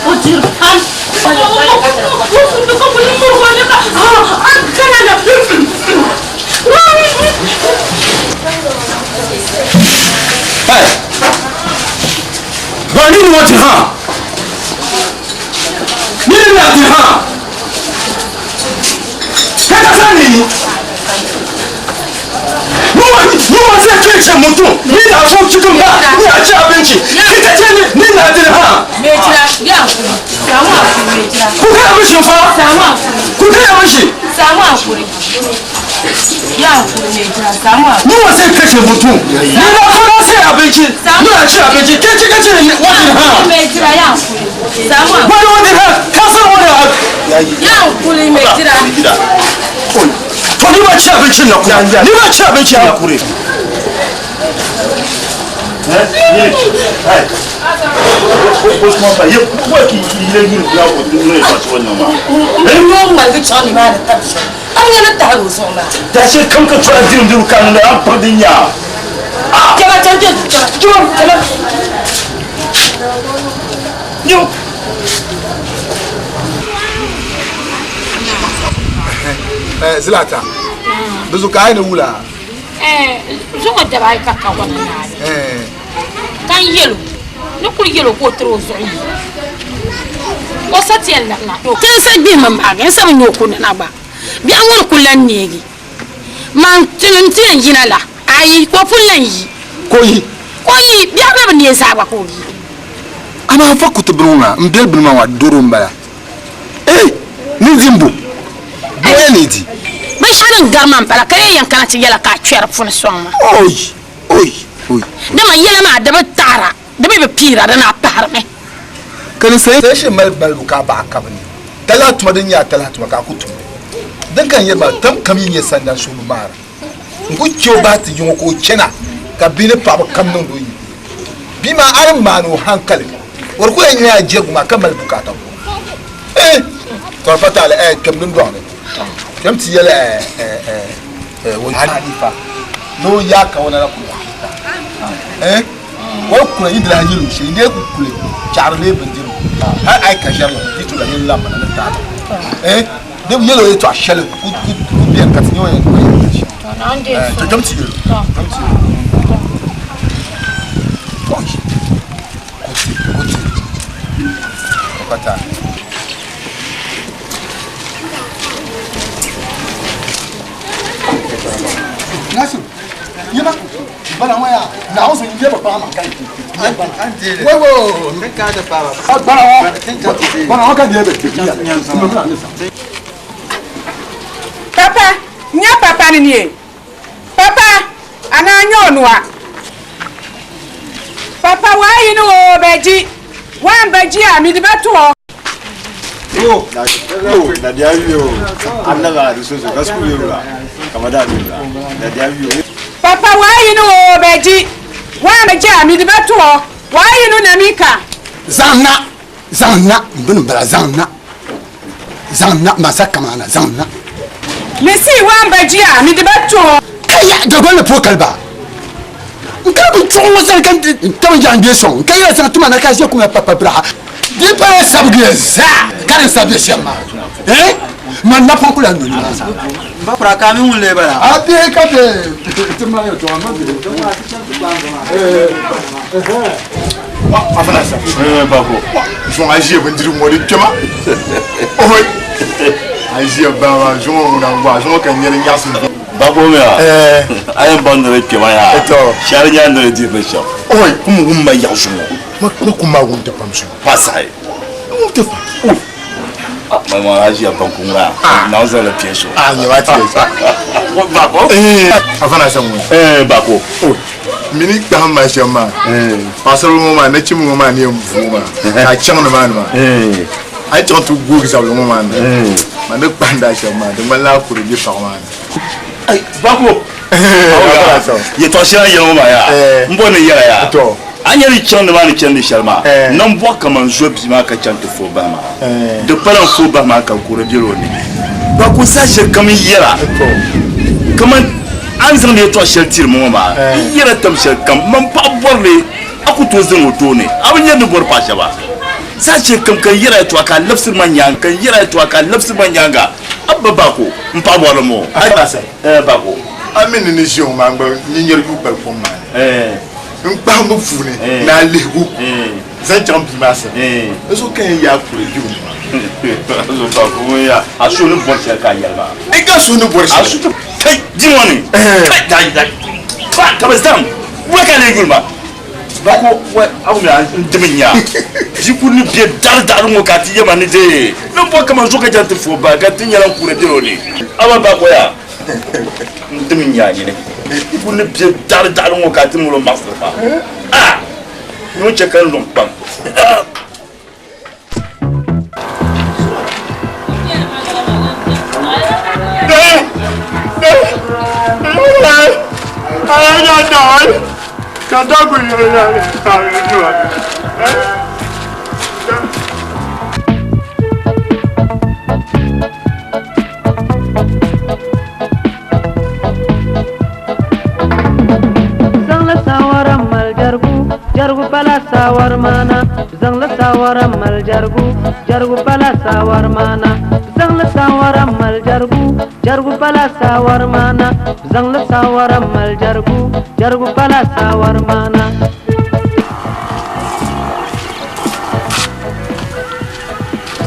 O diri pam. Ba ni ni wati ha. Ni ni wati ha. Kaka sani. Yunwa zai kashe mutum. Ni na so cikin ba, ni na ci abinci. Kita ce ni na jin ha. Mai jira, ya hakuri. Samu hakuri mai jira. Ku gaya mishi fa. Samu hakuri. Ku gaya mishi. Samu hakuri. Ya hakuri mai jira, samu hakuri. Yunwa zai kashe mutum. Ni na so na sai abinci. Ni na ci abinci. Ke ci kace ni wani ha. Mai jira ya hakuri. Samu hakuri. Wani wani ha. Ka san wani ha. Ya hakuri mai jira. To ni ba ci abincin na kuma. Ni ba ci abincin na kure. Da shi kam ka tura dirin diru kanu da an fardin ya. Jama jama jama jama. Yo. Zilata, bizu ka aini wula. Zuŋɔ daba ayi ka kawana naani. Ka n yɛlo ni kuli yɛlo ka o tiri o zuɣu yi. O sa ti yɛn labina. Ti n sa gbihimi maagi n sa bi nya o ku nina gba. Biɛɣu ŋɔ ni kuli lan neegi. Man n ti yɛn yina la ayi ka o pun lan yi. Ka o yi? Ka o yi biɛɣu bɛ bi neei zaa gba ka o yi. Amaa n fa kuti bini ŋɔ maa n beli bini maa ŋɔ doro n bala. Ee ni di m-bo bɔya ni di. Binshɛɣu din gari ma m-bala ka yi yɛn kana ti yɛla ka a kpɛri puni sɔŋ ma. Oi! Oi! Oi! Dama yɛla maa di bi taɣira, di mi bi piira, di naa pahirimi. Ka ni sayi shɛli mali balibu ka a baɣa ka bi ni talahi tuma din nyɛ a talahi tuma ka a ku tum li. Din ka n yɛli maa, tam kam yi nyɛ sandan suhu maara, n ku chɛ o bahi ti yiŋɔ ka o chana ka bihi ni paɣiba kam niŋdi o yi. Bia maa a ni maani o hankali, o di ku yɛn nyɛla a jɛrigu maa ka mali bukaata ko. Eh! Tɔri pa taali eh, kpɛm dundɔŋ ni. Kpɛm ti yɛli eh, eh, eh, eh, o halifa ni o yaa kawana la kuli ta. Eh! O kula yi di lahi yɛli o shee, yi lee ku kuli chaɣiri lee bindirigu. Hali a yi ka ʒiɛri ŋɔ, yi ti lahi yɛli lamma ni taali. Eh! Di bi yɛli o yɛtɔɣ shɛli ku beni ka ti nya o yɛn yɛli shɛm. Eh, to kpɛm ti yɛli o, kpɛm ti yɛli o. Oi! Kuti, kuti. Kwata. Nasiru, yi ma bana ŋɔ yaa Naawuni so n-yɛ bi paɣa maa ka yi Wai wai bana ŋɔ bana ŋɔ ka n yɛ bi Papa, n-nya papa ni nie. Papa, a naa nya o nua. Papa, waa yi ni o bɛ ji. Waa n bɛ ji a mi di bɛ tu o. Papa, waa yi ni o bɛ ji. Waa n bɛ ji a mi di bɛ tu o. Waa yi ni na mi ka. Zaŋ na, zaŋ na, m bini m-bala, zaŋ na, zaŋ na, masa kamana, zaŋ na. Misi waa n bɛ ji a mi di bɛ tu o. Kaya, Dagbaŋ ni puhi kali ba. N ka bi chuɣu ŋɔ sani ka n tabi jaangbee sɔŋ n ka yɛla zaŋ ti ma na ka ʒe kumya pa pa biraha. Di pala sabigiya zaa ka din sabi bɛ shɛm maa. Eh? Man napɔŋ kula noli maa zaa. Ba kura ka mi ŋun lee bala? A bihi ka bɛ ti ma yɛltɔɣa ma bihi. Afana sa. Bako. Zuŋ a ʒiya bindirigu ŋɔ di kpɛma. Oi. A ʒiya baa zuŋɔ ŋuna n-gba zuŋɔ ka n nyɛli nyaɣisim. Bako mi a? A yɛn baŋ ni di kpɛma yaa. Shɛli nyaa ni di dihi binshɛɣu. Oi, kum wum ma yaɣi zuŋɔ. Ma kum maa wum ti pam zuŋɔ. Pa sahi. Wum ti pam. Oi. Ma ma a ʒiya banku ŋuna. Naawuni zaŋ li piɛ so. A nyɛ ma ti Bako. Afana sa ŋuna. Bako. Oi. Mini kpahim ma shɛm maa. Paɣasaribili ŋɔ maa nachimbi ŋɔ maa ni yɛn vuui maa ka a chaŋ ni maa ni maa. A yi chaŋ ti googi zabili ŋɔ maa ni ma ni kpahindi a shɛm maa di ŋmanila a kuri bɛ paɣa maa ni. Bako. Yɛtɔɣ shɛli a ni yɛli ŋɔ maa yaa m bɔri ni n yɛla yaa a nya ni chaŋ nimaani chandi shɛli maa nambɔɣu kaman zo bia maa ka chaŋ ti fo bahi maa di pala n fo bahi maa ka kuri bela o ni. Bako zaa shɛli kam n yɛla kaman. A ni zaŋdi yɛtɔɣ shɛli tiri ma ŋɔ maa, n yɛla tam shɛlikam, man paɣ bɔri li, a ku tooi zaŋ o tooni. A bi nyari ni bɔri paɣ shɛba. Saha shɛlikam ka n yɛr a yɛtɔɣa ka a labisiri ma nyaaŋa, ka n yɛr a yɛtɔɣa ka a labisiri ma nyaaŋa. A ba Bako, m paɣ bɔri li moo. A Bako. A mi ni ni ʒiya ŋɔ maa, n gba ni nyari yuui kpali kom maa ni. N kpahimbu puuni ni a lihigu zaŋ chaŋ bia maa sani, n zuɣu ka yɛn yaai kuli bɛ ŋɔ maa. A suhu ni bɔri shɛli ka a yɛli maa. N ka suhu ni bɔri shɛli. Kai, di ŋɔ ni. Kai, dai, dai. Pa, ka bɛ zaŋ wula ka a lee yuli ma? Bako, wai, a wumya, n dimi nya. Di kuli ni be daɣiri daɣiri ŋɔ ka a ti yɛma ni dee. Ni bɔ kaman zuɣu ka chaŋ ti fo ba ka ti nyɛla n kuuni bɛ o ni. A ba Bako yaa. N dimi nya nyini. Di kuli ni be daɣiri daɣiri ŋɔ ka a ti mali o maɣisiri ma. A! Ni o chɛ ka n luŋ kpaŋ. Zaŋla saawara mali jɛrigu, jɛrigu pala saawari maana. Zaŋla saawara mali jɛrigu, jɛrigu pala saawari maana. Zaŋla saawara mali jɛrigu, jɛrigu pala saawari maana. Zaŋla saawara mali jɛrigu, jɛrigu pala saawari maana.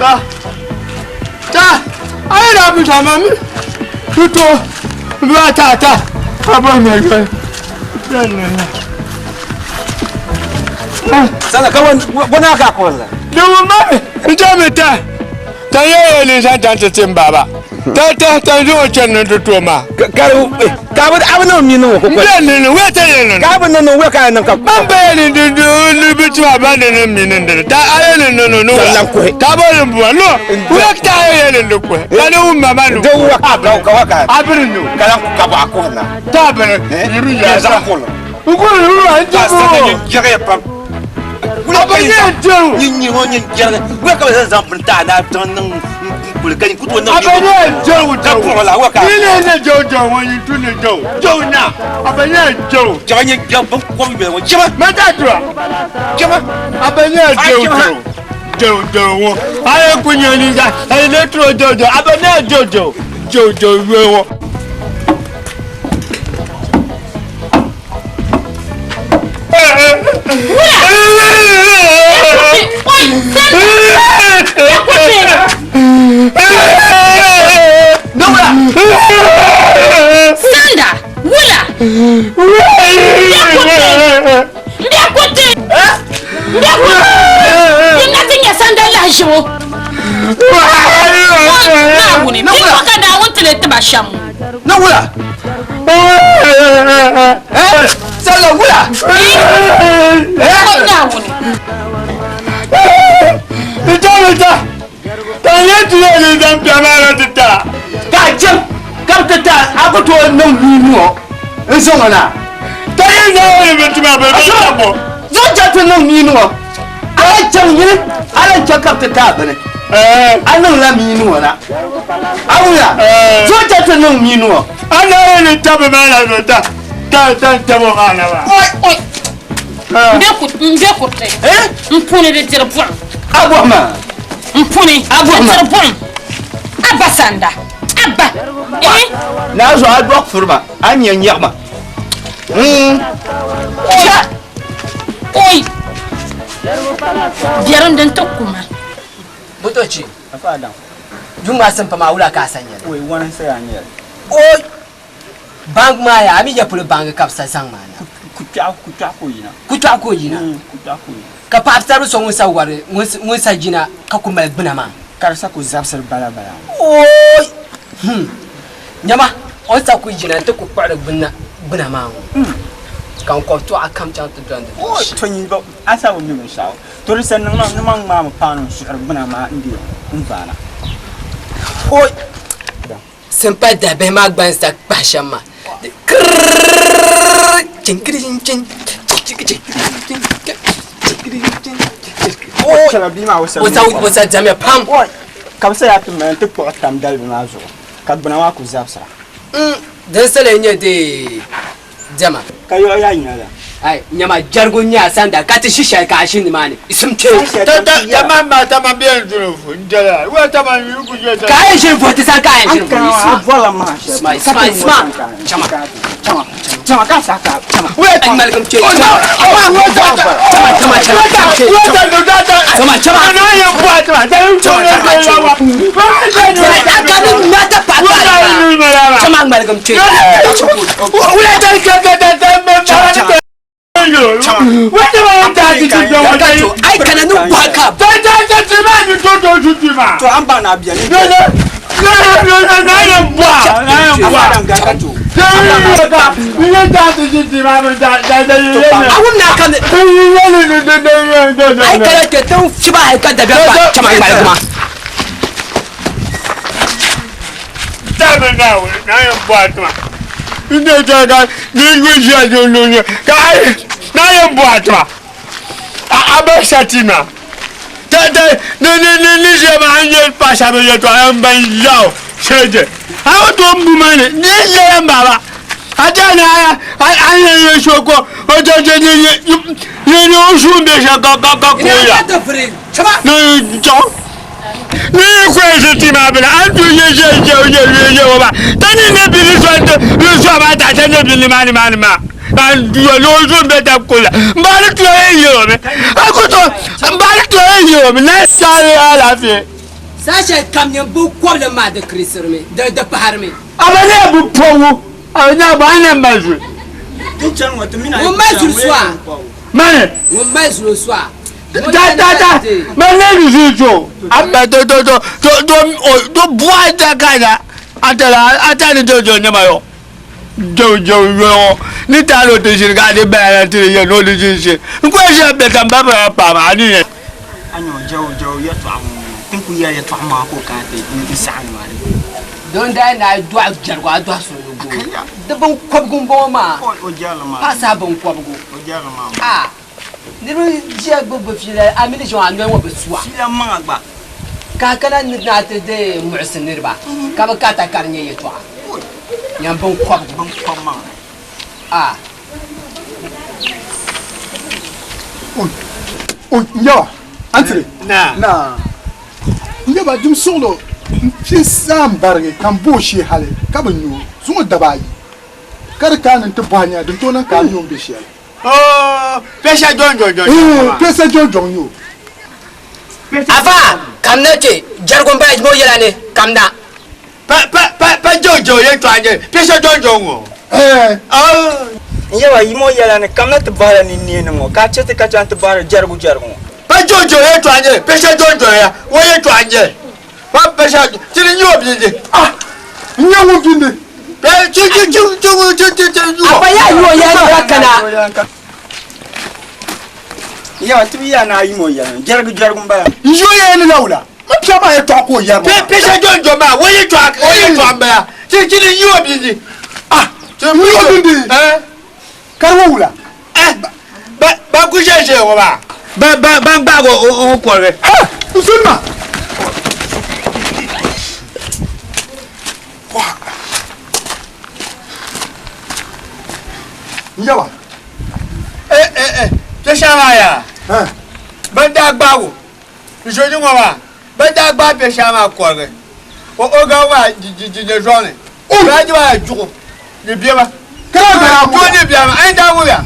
Ta ta ayi na bi ta ma mi tuto ba ta ta aba me ga Sasa ka wana ka kola. Dubu ma nta mi ta ta ye ye ni sa ta ti tin baba ta ta ta zo chen ni tuto ma Ka ka bu abu no mi no ko ko. Nde ni ni we ta ye ni Ka bu no no we ka nan ka. Ban ba ye ni du du ni bi ti ba ni ni mi ni ni ta aye ni ni ni no Sallan kuhi. Ta ba ni bu no we ta ye ni ni ko ka ni wu ma ma ni De wa ka ka wa ka. Abiri no Ka lan ka ba ko na. Ta bere yiru ya za ko la. Nko yiru ya Ka sa nje ni jere pam. Aba ye jewu. Ni ni ho ni jere. We ka za zan ta na tan nan kul ka ni kuto nan. Aba ye jewu Ka ko la wa ka. Ni ne ne jewu jewu won yi tu ne jewu jewu na aba ye jewu. Jere ni jere bon ko bi wo jere. Ma ta tura. Jere. Aba ye jewu jewu. Jewu jewu wo. Aye kunye ni ga. Aye ne tro jewu jewu. Aba ye jewu jewu. Jewu jewu we wo. Sanda, wula. Mbɛ kuti. Mbɛ kuti. Di na ti nyɛ sanda lahiʒibu. Naawuni, di ko ka Naawuni ti li tiba shɛm. Na wula. Eh? Sala wula. Eh? Naawuni. Ita ita. Ta ye ti ye ni dan piama la ti ta. Ka jem ka ta ta a ko to no mi no. N so na. Ta ye na ye bi ti ma ba ba bo. Zo ja to no mi no. Ala jem yini ala cha ka ta ta bane. Eh. Anan la mi no na. Awuya. Zo ja to no mi no. Ana ye ni ta ba ma la ta. Ta ta ta bo ma la ba. Oi oi. Mbɛ kurti. Eh? N puni di diri buɣum. Abo ma. N puni. Abo di ma. diri buɣum. Abba sanda. Abba. Eh? Na zo a dok furma a nyen nyagma. Ja. Oi. Biɛrim din ti kuma. Butochi. Juma sun pa ma wula ka sanya. Oi wani sai an yɛli. Oi. Bank maa ya a mi ya puli bangi ka bi sa zaŋ maa na. Kutɔɣu kutɔɣu ko yina. Kutɔɣu ko yina. Kutɔɣu ko yina. Ka paɣasarili so ŋun sa wari ŋun sa jina ka ku mali gbuna maa. Ka di sa ku zabisiri bala bala. Oi. Nyama o ni sa ku jina n ti ku kpuɣiri gbuna maa ŋɔ. Ka n kɔbi tɔɣa kam chaŋ ti dɔndi. Oi to nyin ba a sa bi mi binshaɣu. To di sa niŋ ni man ŋmaami paanu n suɣiri gbuna maa n deei n vaana. Oi. Simpa dabihi maa gba n sa kpahi shɛm maa. Kirrrr chinkirichinchin Chɛla bia maa o sa O sa diɛmya pam. Oi ka bi sa yaa ti mali n ti kpuɣi tam dalibi maa zuɣu ka gbuna maa ku zabisira. Din sali n-nyɛ di diɛma. Ka yɔɣu yaa nya la. Ai, nyama jɛrigu n-nyɛ a sanda, ka ti ʒi shɛli ka a ʒi nimaani. Isim kpe. Taman maa taman bɛ n duri fu n jɛla. Wa taman yi ku jɛ Ka a yɛn ʒini vuhi ti sani ka a yɛn ʒini vuhi. A bɔla maa shɛli. Isma, Isma, Isma. Chama. Chama. Chama ka sa ka. Chama. Ŋmaligim kpe. Chama, chama, chama. Chama, chama. Chama ŋmaligim kpe. Ai kana ni gɔhi ka. To an ba na biya ni. Awum na ka ai kana ke tun fiba ai ka da ba chama ŋmaligim ma. Sasha kam nyɛ bi kɔbili maa di kirisirimi di paharimi. Ŋun mali zuli suwa. Ŋun mali zuli suwa. Anyo jɛu jɛu yɛltɔɣa ŋɔ tin ku yɛli yɛltɔɣa maa ka o kana ti n saɣim maa di. Don daa na dɔɣi jɛrigu a dɔɣi so ni goo. Di binkɔbigu m-bɔŋɔ maa. Paɣasa binkɔbigu. A niriba ʒiya gbubi bɛ fiila a mi ni ʒi ŋɔ a noli ŋɔ bi suwa. Fiila maŋa gba. Ka a kana ni na ti di muɣisi niriba ka bɛ ka takari nyɛ yɛltɔɣa. Nyam binkɔbigu. Binkɔbi maŋa. A. Nyawa, antire. Na. Nyawa dim suɣulo n pin saam barigi ka n bo shee hali ka bi nyu zuŋɔ daba ayi ka di kaani n ti bɔhi nya din tooi niŋ ka a mi o ni be shɛli. Pɛsha jɔnjɔn jɔnjɔn. Pɛsha jɔnjɔn n-nyɛ o. Afa, kamna kpe, jɛrigu m-bala mo yɛla ni, kamna. Pa pa pa pa jɔnjɔn yɛltɔɣa n-nyɛ pɛsha jɔnjɔn ŋɔ. N yɛba yi mo yɛla ni kamna ti bɔhila ninneeni ŋɔ ka a chɛ ti ka chaŋ ti bɔhiri jɛrigu jɛrigu ŋɔ. Pa jɔnjɔn yɛltɔɣa n-nyɛ pɛsha jɔnjɔn ya o yɛltɔɣa n-nyɛ pa pɛsha chini n-nyɛ o bindi. Ah! N nyɛ ŋun bindi. Chi chi chi chi chi chi chi chi Afa yaa yi o yɛla ni kana. N yɛba ti bi yaa ni a yi mo yɛla ni jɛrigu jɛrigu m-bala. N ʒi o yɛla ni lawula. Ma pia maa yɛltɔɣa ka o yɛri maa. Pɛsha jɔnjɔn maa o yɛltɔɣa o yɛltɔɣa m-bala chi chini n-nyɛ o bindi. Ah! N nyɛ o bindi. Ka di wula. Ba ba ku ʒe ʒe ŋɔ maa. Ba ba ban gbaagi o o kɔrigi. Ha! N suli ma. N yaba. Eh eh eh pɛsha maa yaa. Ban daa gbaagi o n ʒe ŋɔ maa ban daa gbaagi pɛsha maa kɔrigi o o gaŋ maa di nyɛ zɔŋ ni. Baaji maa juɣu ni biɛma. Juɣu ni biɛma a ni daa ŋubiya.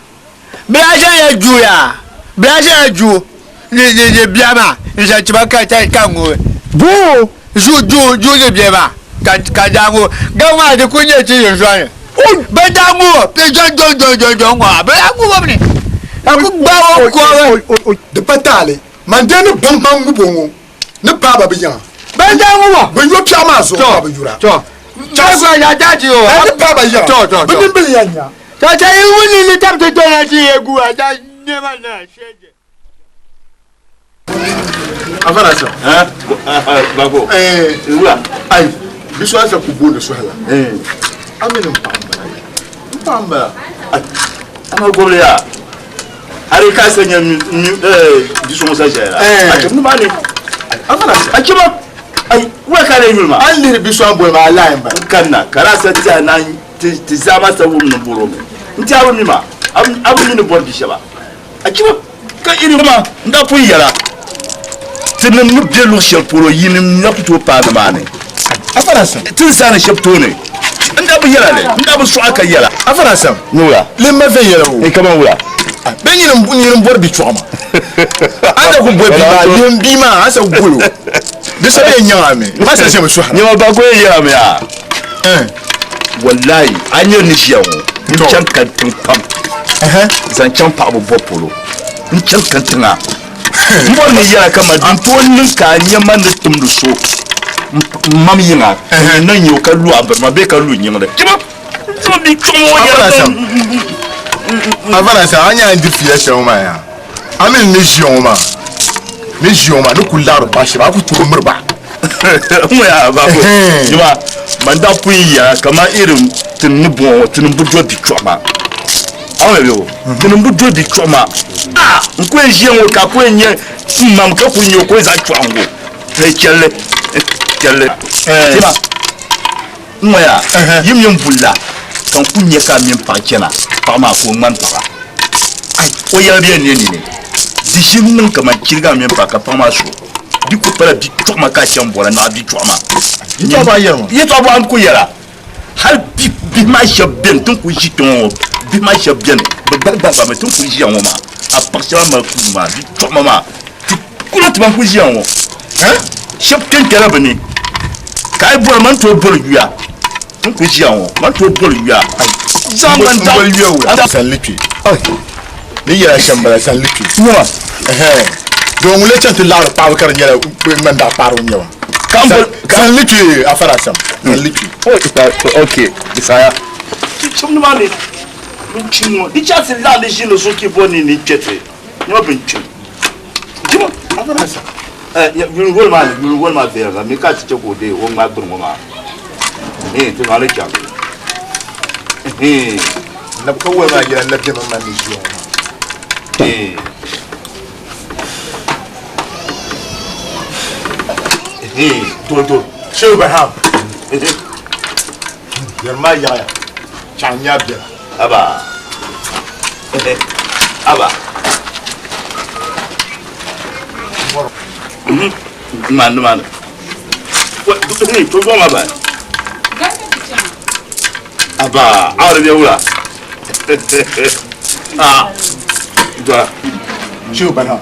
Bila ʒe ya ju yaa bila ʒe ya ju ni ni ni biɛma n ʒe chiba ka ka ka ŋubi. Boo. Ju ju ju ni biɛma ka ka daa ŋubi gaŋ maa di ku nyɛ ti yi zɔni. Bɛ daa ŋubi pe jɔn jɔn jɔn jɔn jɔn ŋɔ bɛ daa ŋubi mi ka ku gbaagi o kɔbi. Di pa taali man dee ni baŋbaŋ ŋubo ŋɔ ni paai ba bɛ yiŋa. Bɛ daa ŋubo. Bɛ yo piɛɣu maa zuɣu ka bɛ yura. Tɔ. Chɛli gba yaa daa ti o. Ɛ ni paai ba yiŋa. Tɔ tɔ tɔ. Bɛ nimbili ya nya. Tɔ tɔ yi wuli ni tab ti tɔ na ti ye gu a daa nema na shɛje. Afana sa. Bako. Wula. Ayi. Biso asa ku booni suhila. A mi ni n paɣa m-bala. N paɣa m-bala. Ama gobili ya. Hari ka sa nya mi biso ŋɔ sa ʒɛya la. A chɛ nima ni. Afana sa. A chɛ ma. Ayi wula ka le yuli ma. An lihiri biso an boli ma a lahi m-bala. N kanna ka daa sa tiɛha na Ti zaa maa sa wum ni bɔr o mi. N-ti a bi mi maa, a bi mi ni bɔri bi shɛba. A chiba ka iri ma n daa pun yɛla, Tinim ni be luɣ shɛli polo yinim na ku tooi paai nimaani. Ti ni zaani shɛb tooni. N daa bi yɛla li, n daa bi sɔɣi ka yɛla. Afarasam, Ni wula? Lee ma viɛnyɛla o. N kaman wula? Bɛ nyini m-bɔri bi chuɣu maa. A na ku bɔri bia maa, lihim bia maa, a sa gol o. Di sa bɛ yɛn nyaŋ a mi. Ma sa ʒemi sɔhira. Nyama ba ko yɛn yɛla mi yaa. Wallahi, a nya ni ʒiya ŋɔ, n chaŋ kantiŋ pam zaŋ chaŋ paɣaba bɔbu polo. N chaŋ kantiŋa m bɔri ni yɛla kaman din tooi niŋ ka a nya man ni timdi so m mam yiŋa n na nya o ka lu a birima bee ka lu nyiŋli. Chima, chima bia chuɣu ŋɔ yɛla ka A fana sa a nya n diri fiila shɛli ŋɔ maa yaa a mi ni ʒiya ŋɔ maa ni ʒiya ŋɔ maa ni ku laɣiri paɣa shɛba a ku tooi miri ba. N ya ba ko jima man daa pun yɛla kaman irin ti ni bɔŋɔ ŋɔ tinim bi do bi chuɣu maa a mi bɛ tinim bi do bi chuɣu maa a n ku yɛn ʒiya ŋɔ ka ku yɛn nyɛ n mam ka ku nyɛ o ka o zaŋ chuɣu ŋɔ chɛlli chɛlli jima N ŋɔ yaa, yi mini bulla ka n ku nya ka a mini paɣa chana, paɣa maa ka o ŋmani paɣa. Ai, o yɛla bɛ yɛn ne nini. Di ʒi n-niŋ kaman chiriga mini paɣa ka paɣa maa su. Di ku pala bi chuɣima ka a chaŋ bɔra naɣ bi chuɣima. Yɛtɔɣa bɔhim ku yɛla. Hal bihi maa shɛba beni ti ni kul ʒi kpe ŋɔ ŋɔ, bihi maa shɛba beni, bɛ gbahi gbahi ba mi ti ni kul ʒiya ŋɔ maa. A paɣ shɛba mali kuugi maa, bi chuɣima maa, ti kula ti ban kul ʒiya ŋɔ. Shɛba kpɛnkpɛla bɛ ni. Ka a yi bɔri man tooi boli yuya n ku ʒiya ŋɔ man tooi boli yuya zaŋ man daŋ boli yuya wula san li kpe ni yɛla shɛm bala san li kpe nyɛma don ŋun lee chaŋ ti laɣiri paɣaba ka di nyɛla ŋmani daɣu paɣiri nyɛba san li kpe a fara sam san li kpe ok di saaya ti chim ni maa ni bin chim ŋɔ di chaŋ ti laɣindi ʒini so ki bɔ ni ni kpe ti nyɛma bin chim jima a fara sam Yuli woli maa yuli woli maa viɛla mi ka ti chɛ ka o deei o ŋmaai gbuni ŋɔ maa ti zaŋli chaŋ Nabi ka woli maa yɛla nabi jɛma man ni ʒiya ŋɔ maa to to Shehu Barham yɛri maa yaɣaya chaŋ nya biɛla aba aba Mani mani. To bɔ ma ba. Aba, aw de bɛ wula. Ah. Dɔla. Shehu Barham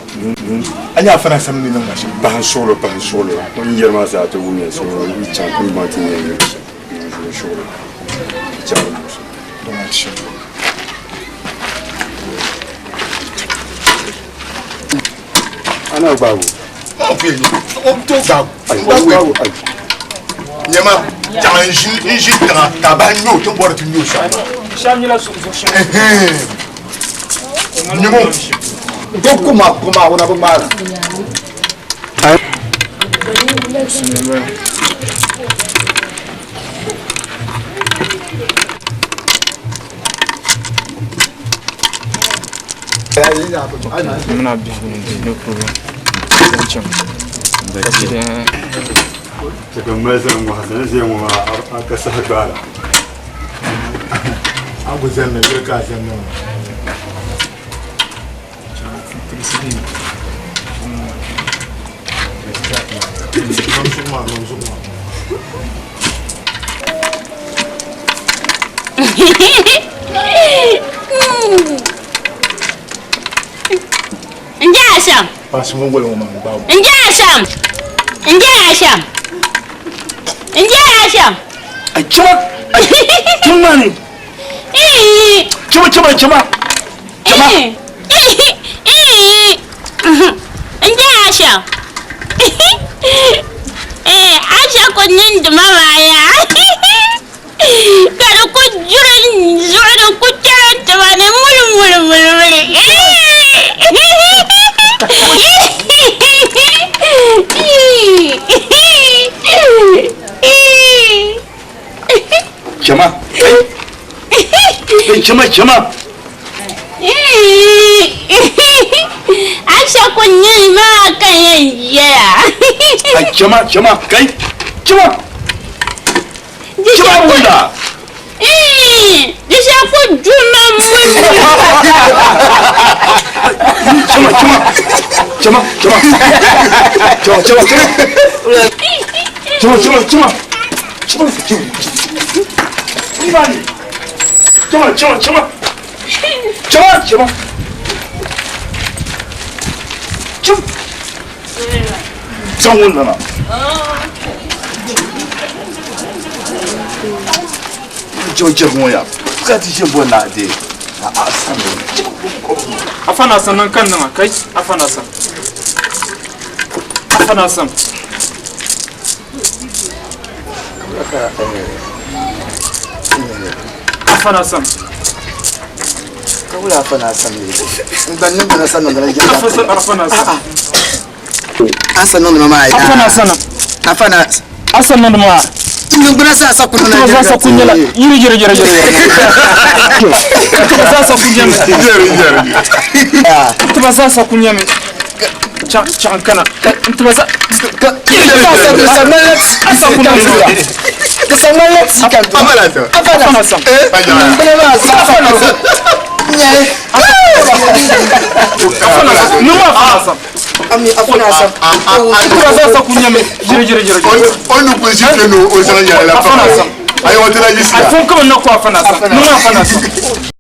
a nya fana sam ni niŋ ma shɛm Bahi suɣulo bahi suɣulo n yɛri maa zaa ti wumya so yi chaŋ tiŋgbɔŋ ti nyɛ yɛli shɛm suɣulo chaŋ Ana gbaagu. O fi o to gbaagu. Gbaagu ayi. Nyɛma chaŋ n ʒi n ʒi tiŋa ka bahi nyo ti bɔri ti nyo shɛm. Shɛm nyɛla zuɣu shɛm. Nyɛmo. Dɔ kuma kuma ŋuna bi ŋmaara. Muna bihigu ni no problem. Zan chaŋ. Ka ti Ka mali zani ŋɔ zani ʒiya ŋɔ maa a ka saha gbaara. A ku zani na yuli ka a zani na ŋɔ. N je asham. N je asham. N je asham. N je asham. Chima. Chima ni. Chima chima chima. Chima. N je asham. Asha ku niŋdi ma maa yaa. Ka di ku juri n zuɣu ni ku chɛri n tiba ni muli muli muli muli. Chama. Chama chama. Asha ku nyini maa ka yɛn yɛya. Chama chama kai chama. Chama wula. Di shɛli ku duma muli. Chama chama chama chama chama chama chama chama chama chama chama chama chama chama chama chama zaŋ nana. Jɔ jɛri ŋɔ ya ka ti ʒe bɔ naa dee a a san Afa na san nan kan nama kai afa na san. Afa na san. Afa na san. Ka wula afa na san ne. N gba niŋ na san niŋ na Afa san afa na san. Asa niŋ ma ya. Afa na san. Afa na Asa niŋ ma. Niŋ gbuna sa sa kunu na. Tuba sa kunyala. Yiri jiri jiri jiri. Tuba sa kunyami. Jiri jiri. Tuba sa kunyami. Chan chan kana. Tuba sa. Asa kunyami. Afa na san. Afa na san. Afa na san. Afa na san. Numa afa na san. Ami afa na san. Tuba sa kunyami. Jiri jiri jiri. O nu kun si fɛn o sara yɛrɛ la Afa na san. Ayi o tɛna ji A sira. fɔ kama na ko afa na san. Numa afa na san.